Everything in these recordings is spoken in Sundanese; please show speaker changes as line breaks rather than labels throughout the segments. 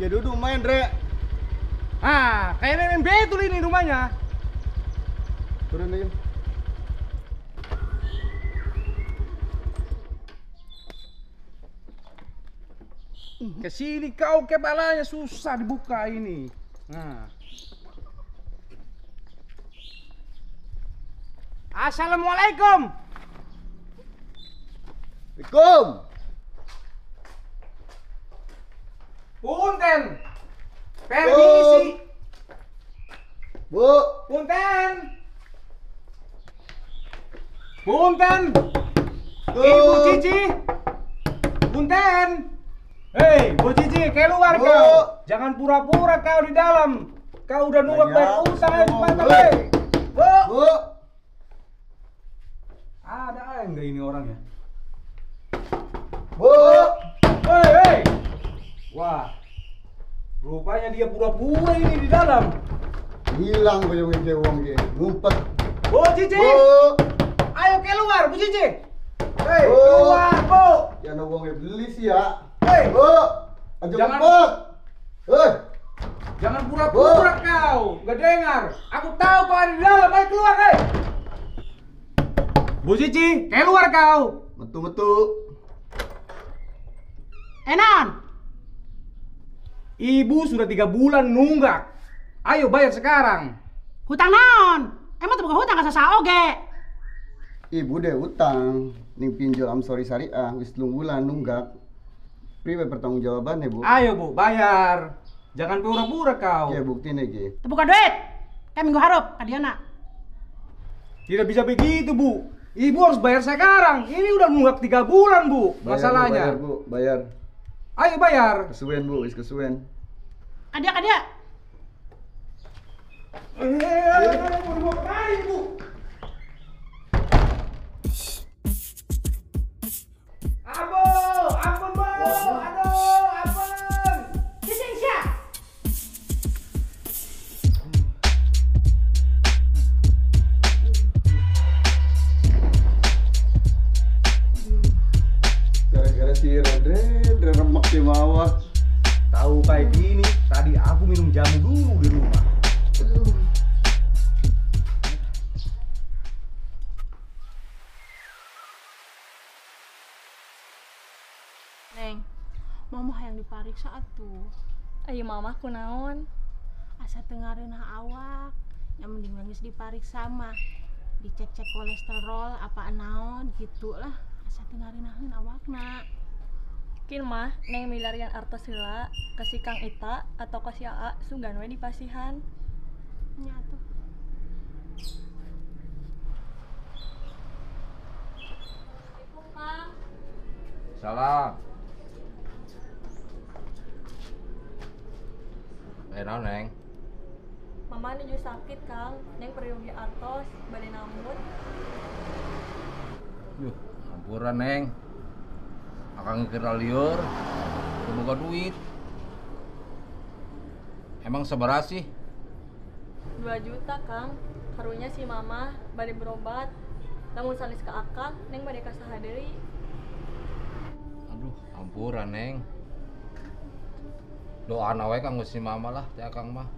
Ya duduk main, Rek.
Ah, kayaknya main betul ini rumahnya.
Turun aja.
Kesini kau kepalanya susah dibuka ini. Nah. Assalamualaikum.
Assalamualaikum.
Punten. Permisi.
Bu.
Punten. Punten. Ibu Cici. Punten. Hei, Bu Cici, keluar bu. Kau. Jangan pura-pura kau di dalam. Kau udah nunggak bayar utang aja cepat, hei. Bu.
Bu.
Ada enggak ini orangnya?
Bu.
Hei, hei. Wah. Rupanya dia pura-pura ini di dalam.
Hilang punya wong ge. Ngumpet.
Bu Cici.
Bu.
Ayo keluar, Bu Cici. Hei, keluar, Bu.
Ya no wong beli sih ya.
Hei,
Bu, aja ngumpet. Hei.
Jangan pura-pura kau, nggak dengar. Aku tahu kau ada di dalam, ayo keluar, hei. Bu Cici, keluar kau.
Metu-metu.
Enan.
Ibu sudah 3 bulan nunggak. Ayo bayar sekarang.
Hutang naon? Emang tuh bukan hutang ka saha oge.
Ibu deh utang ning pinjol Amsori Syariah wis 3 bulan nunggak. Priwe pertanggungjawabannya, Bu?
Ayo, Bu, bayar. Jangan pura-pura kau.
Ya bukti nih, Ki.
Terbuka duit. Kayak minggu harap, kadiana.
Tidak bisa begitu, Bu. Ibu harus bayar sekarang. Ini udah nunggak 3 bulan, Bu.
Bayar,
masalahnya.
Bu, bayar, Bu, bayar.
Ayo bayar.
Kesuwen, Bu, wis kesuwen.
Kadia, kadia.
Mau dibawa kemana, Bu? Abu, ampun, Bu. Aduh, ampun.
Cicing sia.
Gara-gara si Rendre remek di bawah.
Tahu kayak gini, tadi aku minum jamu dulu di rumah.
Aduh.
Neng,
mama hayang dipariksa atuh.
Ayo mama kunaon?
Asa teu ngareunah awak, yang mending geus dipariksa mah. Dicek-cek kolesterol apa naon gitu lah. Asa teu ngareunaheun awakna.
Kin mah neng milarian artos heula ka si Kang Ita atau ka si AA sugan we dipasihan.
Nya atuh.
Assalamualaikum, Kang.
Salam. Naon, Neng?
Mama nuju sakit, Kang. Neng peryogi artos bade nambut.
Yuh, ampura, Neng. Akang kira liur, teu boga duit. Emang sabaraha sih?
2 juta, Kang. Karunya si Mama bade berobat. Lamun sanes ka Akang, Neng bade ka saha deui?
Aduh, ampura, Neng. Doana we kanggo si Mama lah, teh Akang mah.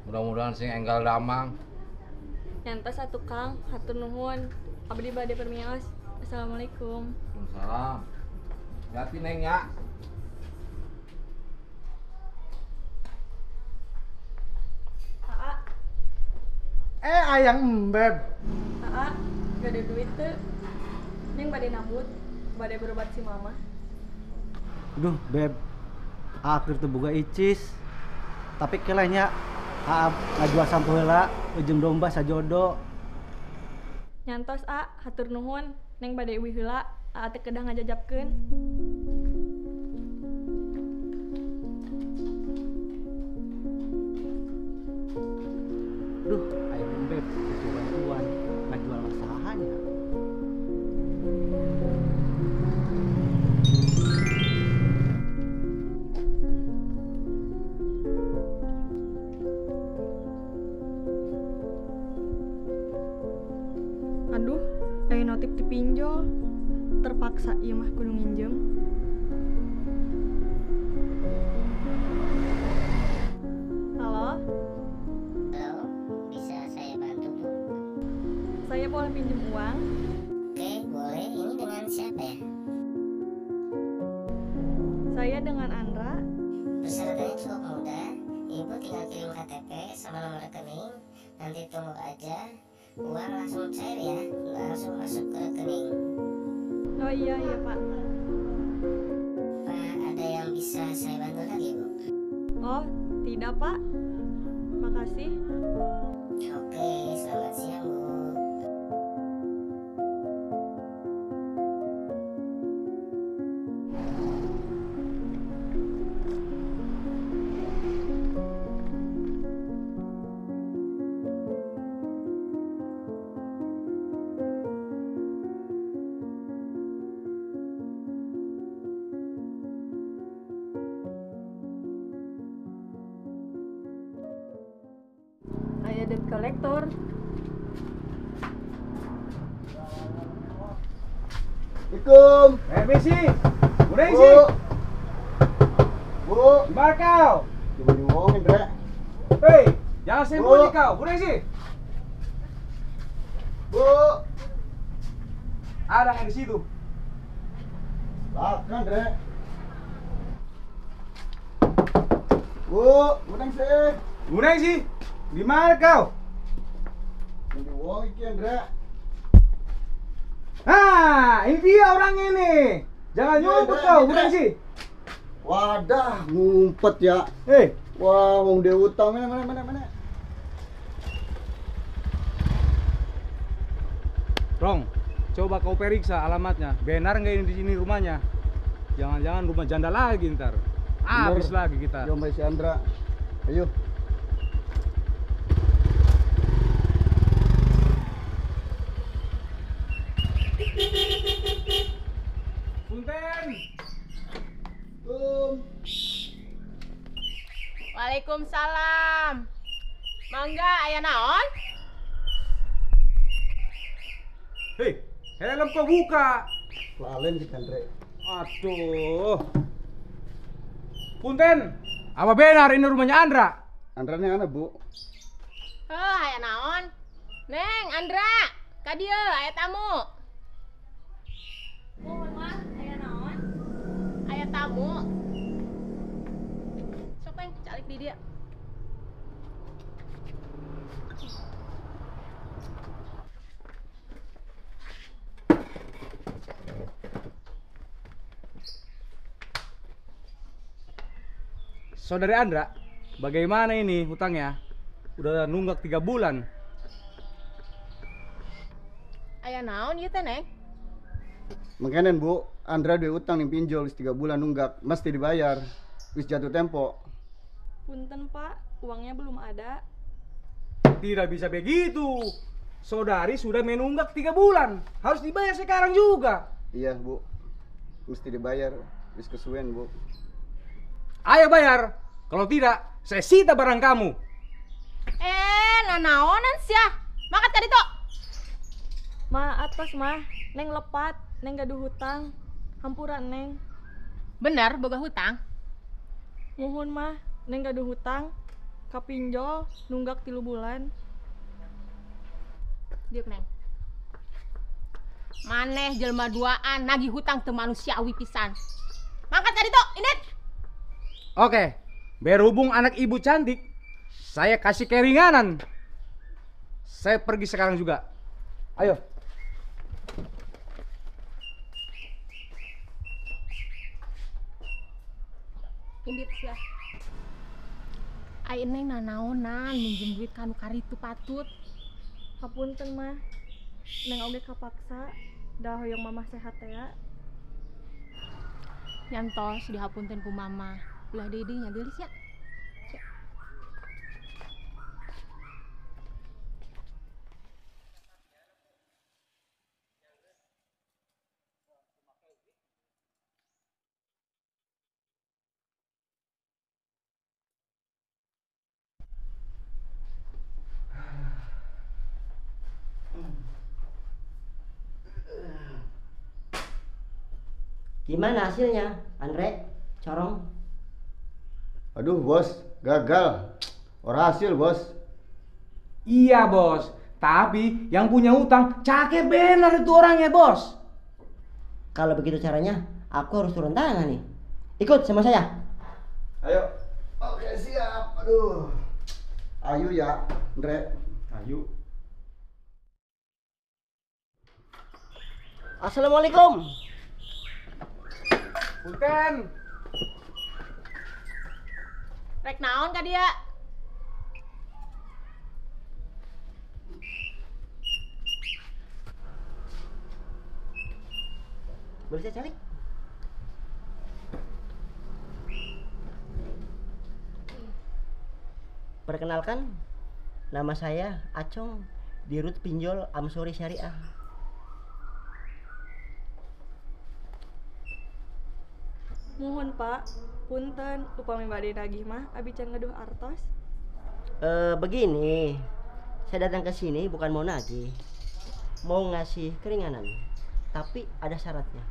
Mudah-mudahan sing enggal damang.
Nyantos atuh, Kang, hatur nuhun. Abdi bade permios. Assalamualaikum.
Waalaikumsalam. Hati Neng ya.
Aa.
Ayang embeb.
Aa, gak ada duit tuh. Neng bade nambut, bade berobat si Mama.
Duh, Beb. Akhir tuh boga icis. Tapi kelanya aa ngajual sampo heula ujung domba sajodo.
Nyantos a, hatur nuhun. Neng bade uih heula, aa teh kedah ngajajabkeun.
Duh, ayo Beb, butuh bantuan ngajual usahanya.
Aduh, aya notif ti pinjol. Terpaksa ieu mah kudu nginjem. boleh pinjam uang?
Oke, boleh. Ini dengan siapa ya?
Saya dengan Andra.
Persyaratannya cukup mudah. Ibu tinggal kirim KTP sama nomor rekening. Nanti tunggu aja. Uang langsung cair ya, langsung masuk ke rekening.
Oh iya, iya Pak.
Pak, ada yang bisa saya bantu lagi, Bu?
Oh, tidak Pak. Makasih.
Oke, selamat siang, Bu.
Aya debt collector.
Assalamualaikum.
Permisi. Bu Nengsi.
Bu.
Gimana kau?
Coba diwongin, Dre.
Hei, jangan sembunyi kau. Bu Nengsi.
Bu.
Ada nggak di situ?
Bahkan, Dre. Bu, Bu Nengsi.
Bu Nengsi. Di mana kau?
Di wong iki, Andre.
Ah, ini dia orang ini. Jangan nyumput kau, bukan sih?
Wadah, ngumpet ya.
Hei,
wah, wong dia utang mana mana mana mana.
Rong, coba kau periksa alamatnya. Benar nggak ini di sini rumahnya? Jangan-jangan rumah janda lagi ntar. Habis lagi kita.
Yo, Mbak si Andra. Ayo.
Punten.
Waalaikumsalam. Mangga aya naon?
Hei, helm kau buka.
Lalen sih Andre.
Aduh. Punten, apa benar ini rumahnya Andra?
Andra ini ana, Bu.
Heh, aya naon? Neng, Andra, ka dieu aya tamu.
Mohon mah, aya naon?
Aya tamu. Sok Neng, calik di dia.
Saudari Andra, bagaimana ini hutangnya? Udah nunggak 3 bulan.
Aya naon ieu teh, Neng?
Makanan, Bu, Andra duwe utang ning pinjol wis 3 bulan nunggak, mesti dibayar. Wis jatuh tempo.
Punten, Pak, uangnya belum ada.
Tidak bisa begitu. Saudari sudah menunggak 3 bulan, harus dibayar sekarang juga.
Iya, Bu. Mesti dibayar, wis kesuwen, Bu.
Ayo bayar. Kalau tidak, saya sita barang kamu.
Nanaonan sia. Makan tadi tok.
Ma, atas mah, Neng lepat, Neng gaduh hutang. Hampura Neng.
Bener boga hutang?
Muhun mah, Neng gaduh hutang. Kapinjol nunggak 3 bulan.
Diuk Neng. Maneh jelma duaan nagih hutang teu manusiawi pisan. Mangkat tadi tok, indit.
Oke, berhubung anak ibu cantik, saya kasih keringanan. Saya pergi sekarang juga. Ayo.
Indit sia. Ai Neng nanaonan minjem duit kanu karitu patut.
Hapunten mah. Neng oge kapaksa, dah hoyong mamah sehat ya.
Nyantos dihapunten ku mama. Ulah deui nya geulis ya.
Gimana hasilnya, Andre? Corong?
Aduh, Bos, gagal. Ora hasil, Bos.
Iya, Bos. Tapi yang punya utang cakep benar itu orangnya, Bos.
Kalau begitu caranya, aku harus turun tangan nih. Ikut sama saya.
Ayo. Oke, siap. Aduh. Ayo ya, Andre.
Ayo.
Assalamualaikum.
Punten.
Rek naon ka dia?
Boleh saya cari? Perkenalkan, nama saya Acong, Dirut Pinjol Amsori Syariah.
Muhun Pak, punten upami bade nagih mah abi can ngeduh artos.
Begini, saya datang ke sini bukan mau nagih, mau ngasih keringanan, tapi ada syaratnya.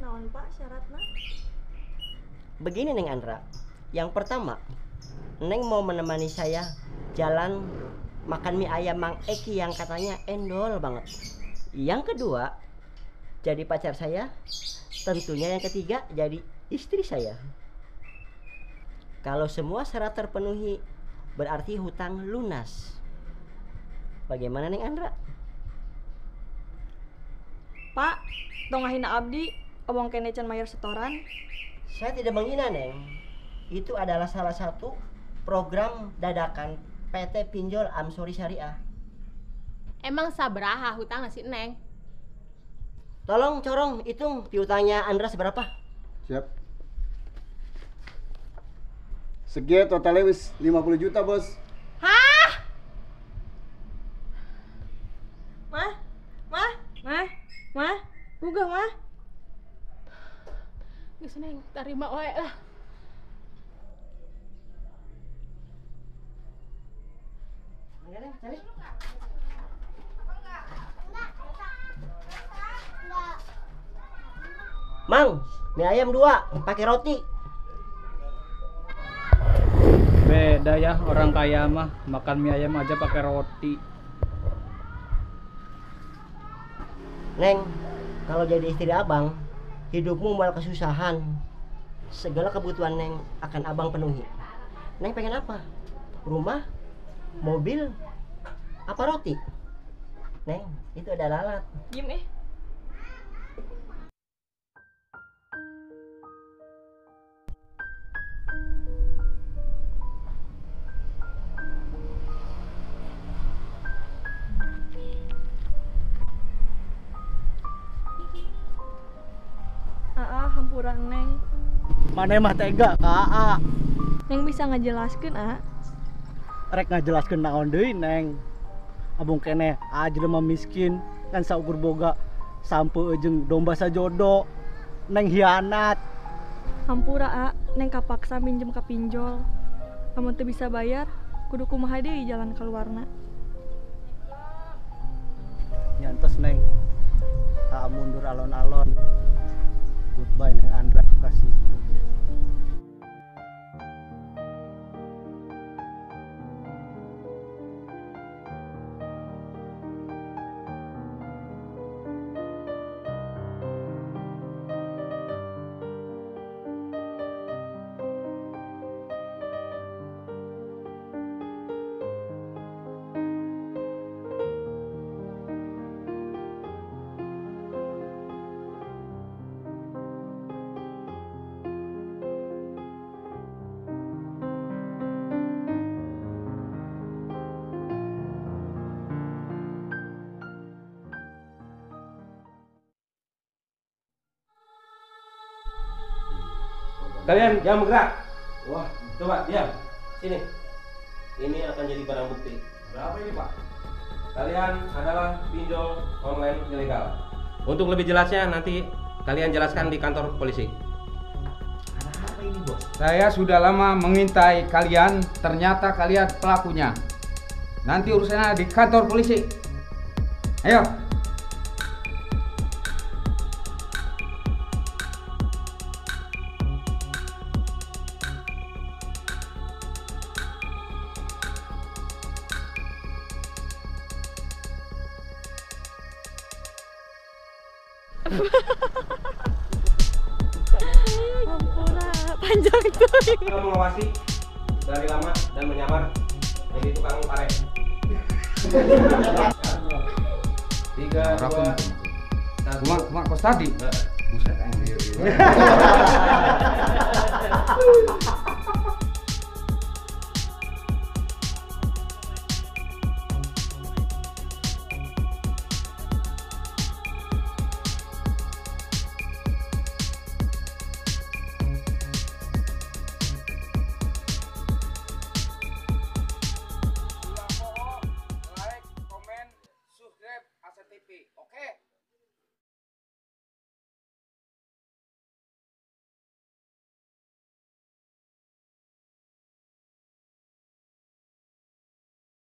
Naon Pak syaratna?
Begini Neng Andra, yang pertama, Neng mau menemani saya jalan makan mie ayam Mang Eki yang katanya endol banget. Yang kedua, jadi pacar saya. Tentunya yang ketiga, jadi istri saya. Kalau semua syarat terpenuhi, berarti hutang lunas. Bagaimana Neng Andra?
Pak, tong ngahina abdi, obong kene can mayar setoran.
Saya tidak menghina, Neng. Itu adalah salah satu program dadakan PT Pinjol Amsori Syariah.
Emang sabaraha hutangna si Neng?
Tolong corong hitung piutangnya Andra seberapa?
Siap. Sekian totalnya wis 50 juta, Bos.
Hah?
Mah, mah, mah, mah, gugah mah.
Geus Neng, tarima wae lah.
Cari. Mang, mie ayam 2, pakai roti.
Beda ya orang kaya mah, makan mie ayam aja pakai roti.
Neng, kalau jadi istri abang, hidupmu malah kesusahan. Segala kebutuhan Neng akan abang penuhi. Neng pengen apa? Rumah, mobil, apa roti? Neng, itu ada lalat.
Diem eh. Aa, hampura Neng.
Mana mah tega ka Aa.
Neng bisa ngajelaskeun, A.
Rek ngajelaskeun naon deui, Neng. Abung keneh Aa jelema miskin kan saukur boga sampe jeung domba sajodo. Neng hianat.
Hampura, A. Neng kapaksa minjem ka pinjol. Lamun teu bisa bayar, kudu kumaha deui jalan keluarna.
Nyantos, Neng. Aa mundur alon-alon. Goodbye Neng Andra, kasih.
Kalian jangan bergerak.
Wah, coba diam. Sini. Ini akan jadi barang bukti.
Berapa ini, Pak? Kalian adalah pinjol online ilegal.
Untuk lebih jelasnya nanti kalian jelaskan di kantor polisi.
Ada apa ini, Bos?
Saya sudah lama mengintai kalian, ternyata kalian pelakunya. Nanti urusannya di kantor polisi. Ayo.
Ampura, panjang tuh.
Mengawasi dari lama dan menyamar jadi tukang karet. 3, 2, 1.
Kuma kos tadi. Buset anjir.
Like, comment, subscribe, ACTV. Oke.